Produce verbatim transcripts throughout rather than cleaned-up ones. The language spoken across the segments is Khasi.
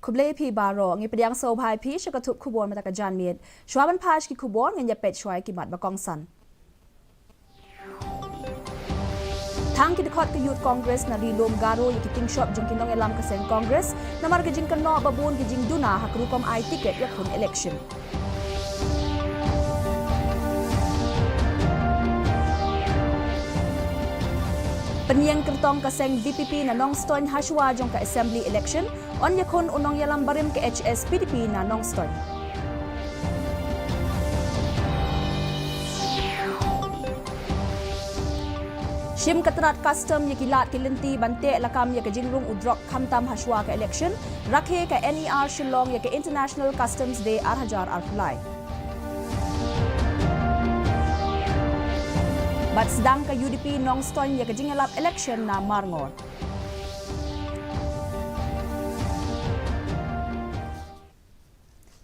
Khublei phi baroh, ngi pdiang sngewbha ïa phi sha ka thup khubor mynta ka janmiet. Shuwa ban phai sha ki khubor, ngin ïa peit shuwa ïa ki mat ba kongsan. Thang ki dkhot ka Youth Congress na Ri Lum Garo ïa ki tyngshop jong ki nongïalam ka seng Congress namar ka jingkynnoh ba bun ki jingduna ha ka rukom ai tiket ïakhun election. Pynïeng kyrtong ka seng VPP na Nongstoiñ ha shuwa jong ka Assembly election, yn ïakhun u nongïalam barim ka HSPDP na Nongstoiñ. Shim ka tnat custom ïa ki lad ki lynti ban teh lakam ïa ka jingrung u drok khamtam ha shuwa ka election, rakhe ka NER Shillong ïa ka International Customs Day ar hajar arphew lai. Bad sdang ka UDP Nongstoiñ ïa ka jingïalap election na Marngor.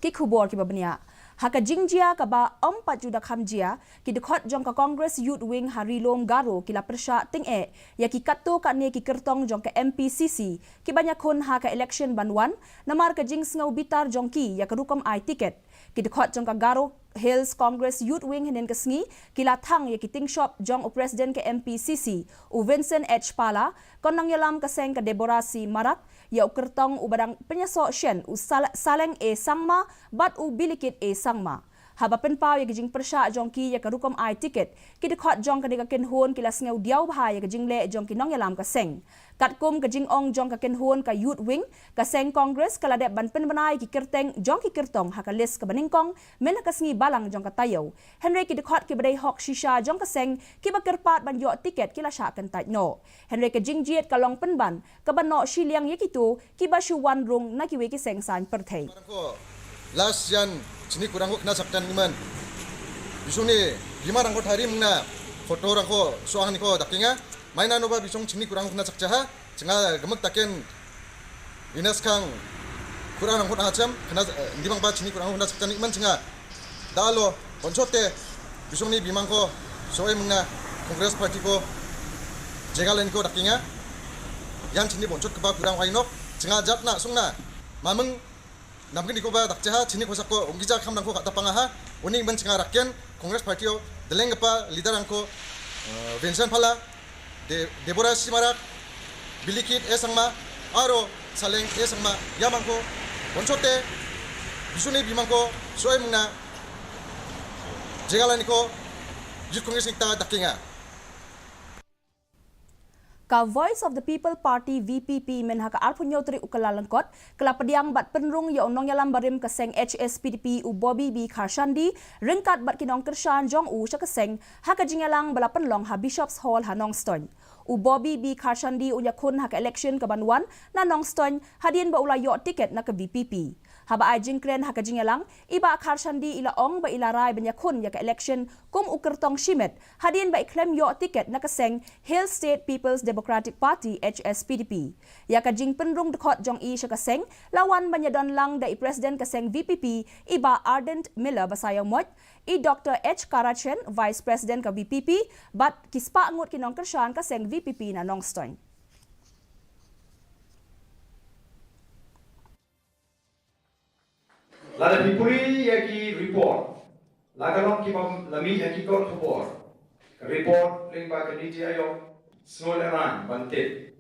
Ki khubor kiba bniah. Ha ka jingjia kaba ym pat ju da kham jia, ki dkhot jong ka Congress Youth Wing ha Ri Lum Garo ki la pyrshah tyngeh ïa ki katto katne ki kyrtong jong ka MPCC kiban ïakhun ha ka election ban wan, namar ka jingsngew bitar jong ki ïa ka rukom ai tiket. Ki dkhot jong ka Garo Hills Congress Youth Wing hynnin ka sngi ki la thang ïa ki tyngshop jong u President ka MPCC, u Vincent H Pala, ka nongïalam ka seng ka Deborah C Marak, ïa u kyrtong uba dang pynïasoh shen, u Sal-, Saleng A Sangma bad u Bilikit A Sangma. Haba pynpaw ïa ka jingpyrshah jong ki ïa ka rukom ai tiket, ki dkhot jong kane ka kynhun ki la sngew diaw bha ïa ka jingleh jong ki nongïalam ka seng. Katkum ka jingong jong ka kynhun ka Youth Wing, ka seng Congress ka la dep ban pynbna ïa ki kyrteng jong ki kyrtong ha ka list kaba nyngkong, myn ha ka sngi Balang jong ka taïew. Hynrei ki dkhot kiba dei hok shisha jong ka seng kiba kyrpad ban ïoh tiket ki la shah kyntait noh. Hynrei ka jingjied ka long pynban kaban noh shiliang ïa kito kiba shu wan rung na kiwei ki seng saiñ pyrthei. Rangko, last yan chini kurang ko kena saktan iman. Bisuni, bima rangko thari mengna, photo rangko, soang niko dakinga, maina noba bisong chini kurang ko kena sakcha ha, chenga gemek taken, inas kang, kurang rangko na hacham, kena, eh, ndi bang ba chini kurang ko kena saktan iman chenga. Da lo, bonchot te, bisong ni bimang ko, soe mengna, Congress Party ko, jegal en ko dakinga, yan chini bonchot keba kurang wainok, chenga jat na, sung na, mameng, namgin iko ba dakcha ha, chini khosak ko, ongija kham dang ko kata panga ha, uning ben chenga raken, Congress Party o, deleng kepa leader ang ko, eh, Vincent Pala, De-, Deborah Simarak, Bilikit A Sangma, aro Saleng A Sangma, yamang ko, bonchot te, bisuni bimang ko, soe mengna, jegalan iko, Youth Congress nikta dakinga. Ka Voice of the People Party, VPP, myn ha ka arphew hynñiew tarik u Kyllalyngkot, ka la pdiang bad pynrung ïa u nongïalam barim ka seng HSPDP u Bobby B Kharshandi, ryngkat bad ki nongkyrshan jong u sha ka seng, ha ka jingïalang ba la pynlong ha Bishop's Hall ha Nongstoiñ. U Bobby B Kharshandi un ïakhun ha ka election kaban wan na Nongstoiñ, hadien ba u la ïoh tiket na ka VPP. Haba ai jingkren ha ka jingïalang, i Bah Kharshandi i la ong ba i la rai ban ïakhun ïa ka election kum u kyrtong shimet, hadien ba i khlem ïoh tiket na ka seng Hill State People's Democratic Party, HSPDP. Ïa ka jingpynrung dkhot jong i sha ka seng, la wan ban ïadon lang da i President ka seng VPP, i Bah Ardent Miller Basaiawmoit, i Doctor H Karachen, Vice President ka VPP, bad ki spah ngut ki nongkyrshan ka seng VPP na Nongstoiñ. Lada phi pule ïa ki report, la ka long ki bym la mih ha ki kot khubor. Ka report lyngba ka NITI Aayog, sngewlehrain ban tip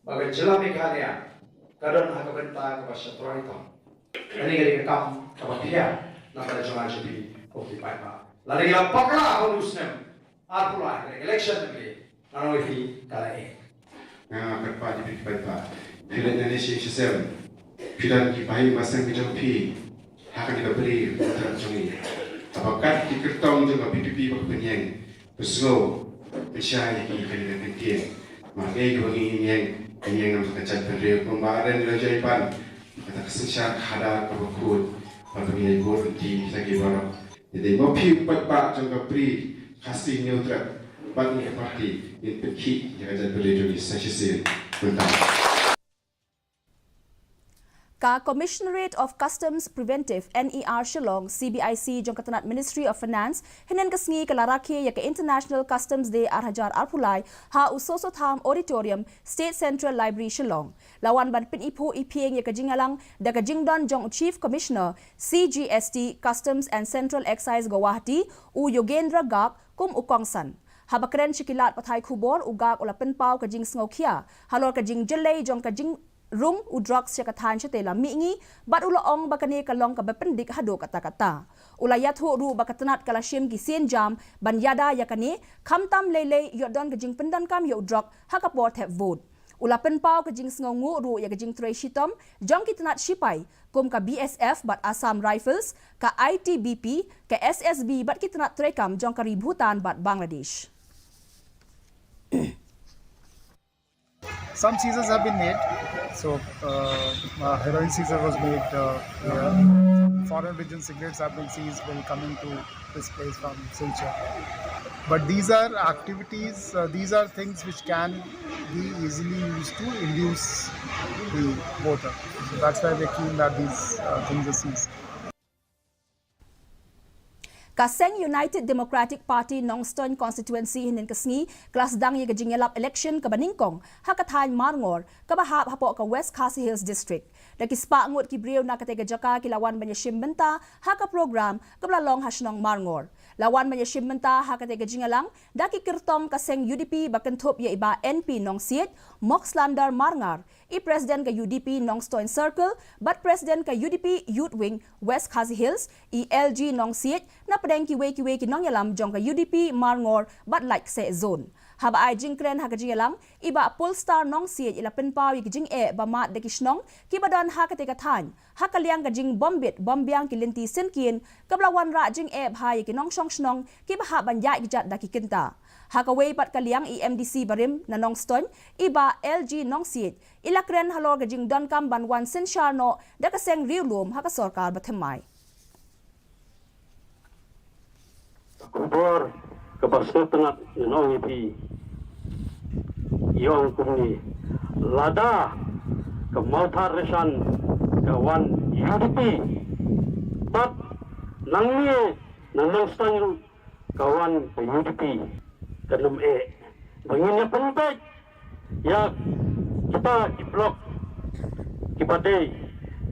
ba ka jylla Meghalaya ka don ha ka bynta kaba sha trai tam. Kane ka dei ka kam kaba pher na ka jylla jong phi ko ki paidbah. Lada ngi la bakla ha u snem arphew lai, election ne, ngan ong ïa phi ka la eh. Nga kyrpad ïa phi paidbah, phi leit nangne sha ïing sha sem, phi don ki bahaïing bahseng ki jong phi ha kane ka bri u trai jong ngi. Haba kat ki kyrtong jong ka VPP ba ka pynïeng, phi sngew pynshai ïa ki ha kane ka kyntien. Marngi kaba ngi ïeng, ngi ïeng namar ka jaitbynriew, kumba aren la jai ban kata ka synshar khadar kaba khuid, ba ka ngi ai bor lynti kita ki baroh. Ïa dei ma phi u paidbah jong ka bri Khasi Hynñiewtrep bad ngi ka party ngin pynkhih ïa ka jaitbynriew jong ngi sa shisien mynta. Ka Commissionerate of Customs Preventive, N E R Shillong, C B I C, jong ka tnat Ministry of Finance, hynnin ka sngi ka la rakhe ïa ka International Customs Day ar hajar arphew lai ha u Soso Tham Auditorium, State Central Library, Shillong. La wan ban pyniphuh iphieng ïa ka jingïalang da ka jingdon jong u Chief Commissioner, C G S T, Customs and Central Excise, Guwahati, u Yogendra Garg, kum u kongsan. Haba kren sha ki lad pathai khubor, u Garg u la pynpaw ka jingsngewkhia halor ka jingjyllei jong ka jingrung u drugs sha ka thaiñ shatei lam mihngi, bad u la ong ba kane ka long kaba pyndik haduh katta katta. U la ïathuh ruh ba ka tnat ka la shim ki sienjam ban ïada ïa kane, khamtam lei lei ïoh don ka jingpyndonkam ïa u drug ha ka por thep vote. U la pynpaw ka jingsngewnguh ruh ïa ka jingtrei shitom jong ki tnat shipai kum ka B S F bad Assam Rifles, ka I T B P, ka S S B bad ki tnat treikam jong ka ri Bhutan bad Bangladesh. Some seizures have been made. So, uh, uh, heroin seizure was made uh, here. Foreign origin cigarettes have been seized while coming to this place from Silchar. But these are activities, uh, these are things which can be easily used to induce the voter. So that's why we're keen that these uh, things are seized. Ka seng United Democratic Party Nongstoiñ Constituency hynnin ka sngi ka la sdang ïa ka jingïalap election kaba nyngkong ha ka thaiñ Marngor kaba hap hapoh ka West Khasi Hills District. Da ki spah ngut ki briew na katei ka jaka ki la wan ban ïashim bynta ha ka program kaba la long ha shnong Marngor. La wan ban ïashim bynta ha katei ka jingïalang da ki kyrtong ka seng U D P ba kynthup ïa i Bah N P Nongsiej, Moxlander Marngar, i President ka U D P Nongstoiñ Circle bad President ka U D P Youth Wing West Khasi Hills, i L G Nongsiej, na pdeng kiwei kiwei ki nongïalam jong ka U D P Marngor bad Laitkaseh Zone. Haba ai jingkren ha ka jingïalang, i Bah Polestar Nongsiej i la pynpaw ïa ki jingeh ba mad da ki shnong kiba don ha katei ka thaiñ ha ka liang ka jingbym bit bym biang ki lynti synkien kaba la wanrah jingeh bha ïa ki nongshong shnong kiba hap ban ïaid kjat da ki kynta. Ha kawei pat ka liang, i M D C barim na Nongstoiñ, i Bah L G Nongsiej, i la kren halor ka jingdonkam ban wan synshar noh da ka seng riewlum ha ka sorkar bathymmai. Ka khubor kaba sngewtynnat ngan ong ïa phi, i ong kumne: lada ka Mawthadraishan ka wan U D P, bad nangne na Nongstoiñ ruh ka wan ka U D P, kan ym eh ba ngin ïa pynbeit ïa kita ki block kiba dei,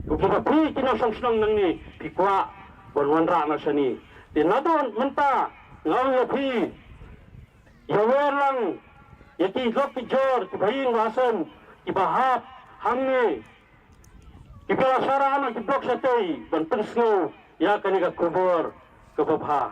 kum kiba phi ki nongshong shnong nangne phi kwah ban wanrah na shane. Te naduh mynta nga ong ïa phi, ïa wer lang ïa ki lok ki jor kiba ïing ba sem kiba hap hangne, kiba la shah rah na ki block shatei ban pynsngew ïa kane ka khubor kaba bha.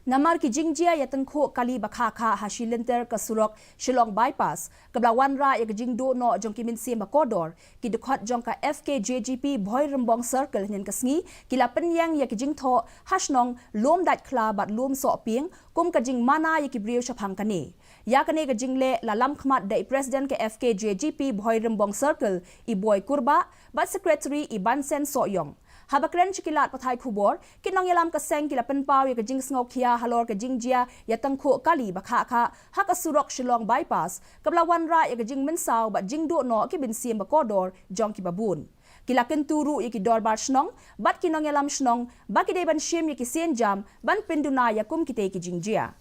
Namar ki jingjia ïa tyngkhuh kali ba khah khah ha shi lynter ka surok Shillong Bypass, kaba la wanrah ïa ka jingduh noh jong ki mynsiem ba kordor, ki dkhot jong ka F K J G P Bhoirymbong Circle hynnin ka sngi ki la pynïeng ïa ki jingthoh ha shnong Lumdaitkhla bad Lumsohpieng kum ka jingmana ïa ki briew shaphang kane. Ïa kane ka jingleh la lamkhmat da i President ka F K J G P Bhoirymbong Circle, i Boi Kurbah, bad Secretary, i Bansen Sohiong. Haba kren sha ki lad pathai khubor, ki nongïalam ka seng ki la pynpaw ïa ka jingsngewkhia halor ka jingjia ïa tyngkhuh kali ba khah khah ha ka surok Shillong Bypass, kaba la wanrah ïa ka jingmynsaw bad jingduh noh ki mynsiem ba kordor jong kiba bun. Ki la kyntu ruh ïa ki dorbar shnong bad ki nongïalam shnong ba ki dei ban shim ïa ki sienjam ban pynduna ïa kum kitei ki jingjia.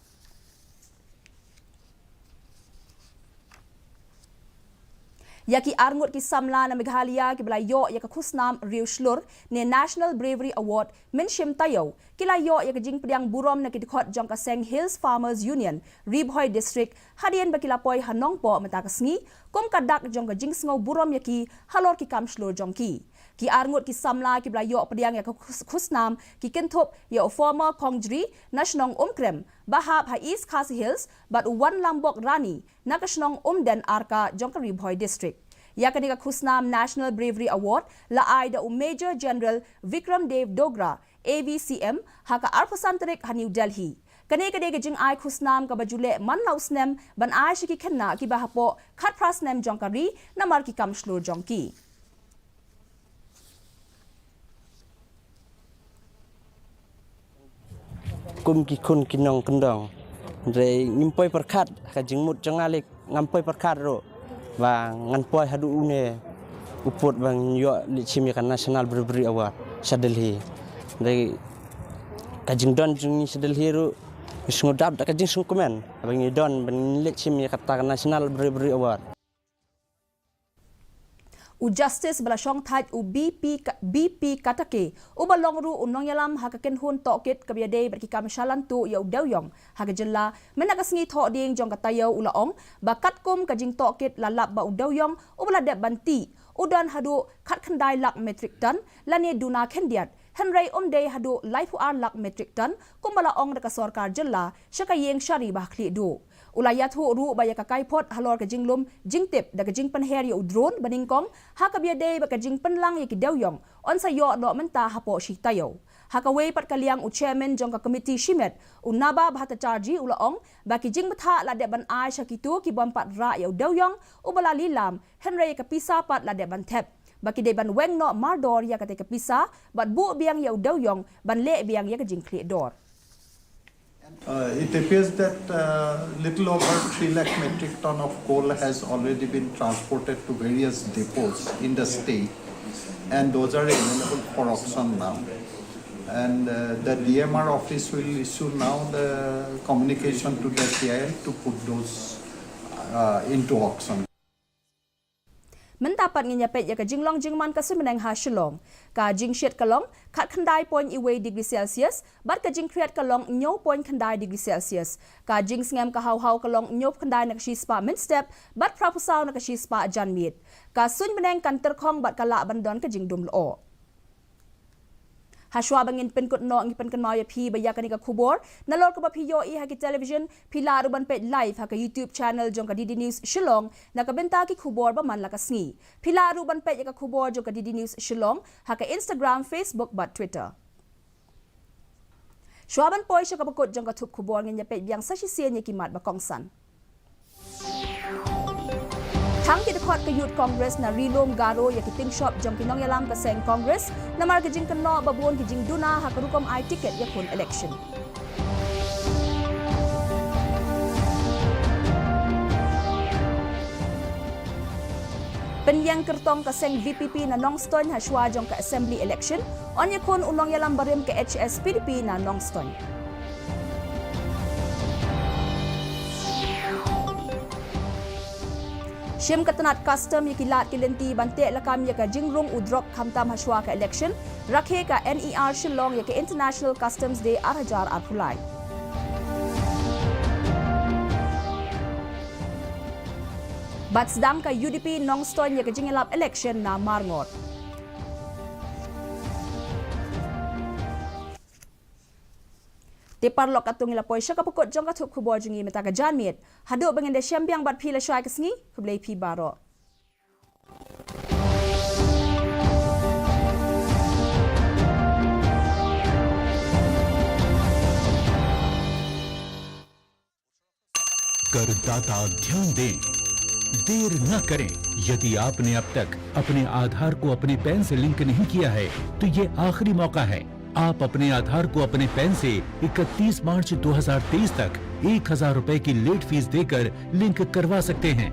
Ïa ki arngut ki samla na Meghalaya kiba la ïoh ïa ka khusnam Riew Shlur ne National Bravery Award mynshim taïew, ki la ïoh ïa ka jingpdiang burom na ki dkhot jong ka seng Hills Farmers Union, Ri Bhoi District, hadien ba ki la poi ha Nongpoh mynta ka sngi kum ka dak jong ka jingsngew burom ïa ki halor ki kam shlur jong ki. Ki arngut ki samla kiba la ïoh pdiang ïa ka khus-, khusnam ki kynthup ïa u Former Khongjri na shnong Umkrem ba hap ha East Khasi Hills bad u Wanlambok Rani na ka shnong Umden Arka jong ka Ri Bhoi District. Ïa kane ka khusnam National Bravery Award la ai da u Major General Vikram Dev Dogra, A V C M, ha ka arphew san tarik ha New Delhi. Kane ka dei ka jingai khusnam kaba ju leh man la u snem ban ai sha ki khynnah kiba hapoh khatphra snem jong ka ri namar ki kam shlur jong ki. Kum ki khun ki nongkyndong, hynrei ngim poi pyrkhat, ka jingmut jong nga lei ngam poi pyrkhat ruh ba ngan poi haduh une U pud ba ngin ïoh leit shim ïa ka National Bravery Award sha Delhi. Dei ka jingdon jong ngi sha Delhi ruh ngi sngewdap da ka jingsngewkmen ba ngi don ba ngin leit shim ïa kata ka National Bravery Award. U Justice ba la shong thait u B P Ka-, B P Katake, uba long ruh u nongïalam ha ka kynhun tohkit kaba ïadei bad ki kam shalan tuh ïa u dewïong ha ka jylla, mynta ka sngi Thohdieng jong ka taïew u la ong ba katkum ka jingtohkit la lap ba u dewïong uba la dep ban tih u don haduh khatkhyndai lak metric ton lane duna khyndiat, hynrei um dei haduh laiphew ar lak metric ton kumba la ong da ka sorkar jylla sha ka ïing shari ba ha Khliehduh. U la ïathuh ruh ba ïa ka kaiphod halor ka jinglum jingtip da ka jingpynher ïa u drone ba nyngkong ha kaba ïadei bad ka jingpynlang ïa ki dewïong yn sa ïoh noh mynta hapoh shi taïew. Ha kawei pat ka liang, u chairman jong ka komiti shimet, u Naba Bhattacharjee, u la ong ba ki jingbthah la dep ban ai sha kito ki bym pat rah ïa u dewïong uba la lilam, hynrei ka pisa pat la dep ban thep, ba ki dei ban weng noh mardor ïa katei ka pisa bad buh biang ïa u dewïong ban leh biang ïa ka jingkhlieh dor. Uh, it appears that, uh, little over three lakh metric ton of coal has already been transported to various depots in the state, and those are available for auction now. And, uh, the D M R office will issue now the communication to the C I L to put those, uh, into auction. Mynta pat ngin ïa peit ïa ka jinglong jingman ka suiñbneng ha Shillong. Ka jingshit ka long khatkhyndai point wei degree Celsius bad ka jingkhriat ka long hynñiew point khyndai degree Celsius. Ka jingsngem ka hawhaw ka long hynñiewphew khyndai na ka shispah mynstep bad phraphew saw na ka shispah janmiet. Ka suiñbneng kan tyrkhong bad ka lah ban don ka jingdum lyoh. Hashwa ba ngin pynkut noh, ngi pynkynmaw ïa phi ba ïa kane ka khubor, nalor kaba phi ïohi ha ki television, phi lah ruh ban peit live ha ka YouTube channel jong ka D D News Shillong na ka bynta ki khubor ba man la ka sngi. Phi lah ruh ban peit ïa ka khubor jong ka D D News Shillong ha ka Instagram, Facebook bad Twitter. Shwa ban poi sha kaba kut jong ka thup khubor, ngin ïa peit biang sa shisien ïa ki mat ba kongsan. Thang ki dkhot ka Youth Congress na Ri-lum Garo ïa ki tyngshop jong ki nongïalam ka seng Congress namar ka jingkynnoh ba bun ki jingduna ha ka rukom ai tiket ïakhun election. Pynïeng kyrtong ka seng V P P na Nongstoiñ hashwa jong ka Assembly election, yn ïakhun u nongïalam barim ka H S P D P na Nongstoiñ. Shim ka tnat Custom ïa ki lad ki lynti ban teh lakam ïa ka jingrung u drok khamtam hashwa ka election, rakhe ka N E R Shillong ïa ka International Customs Day ar hajar arphew lai. Bad sdang ka U D P Nongstoiñ ïa ka jingïalap election na Marngot. Te paralok, katto ngi la poi sha kaba kut jong ka thup khubor jong ngi mynta ka janmiet. Haduh ba ngin da shem biang bad phi lashai ka sngi, khublei phi baroh. करदाता ध्यान दें, देर न करें। यदि आपने अब तक अपने आधार को अपने पैन से लिंक नहीं किया है, तो ये आखिरी मौका है। आप अपने आधार को अपने पैन से इकतीस मार्च दो हज़ार तेईस तक एक हज़ार रुपए की लेट फीस देकर लिंक करवा सकते हैं।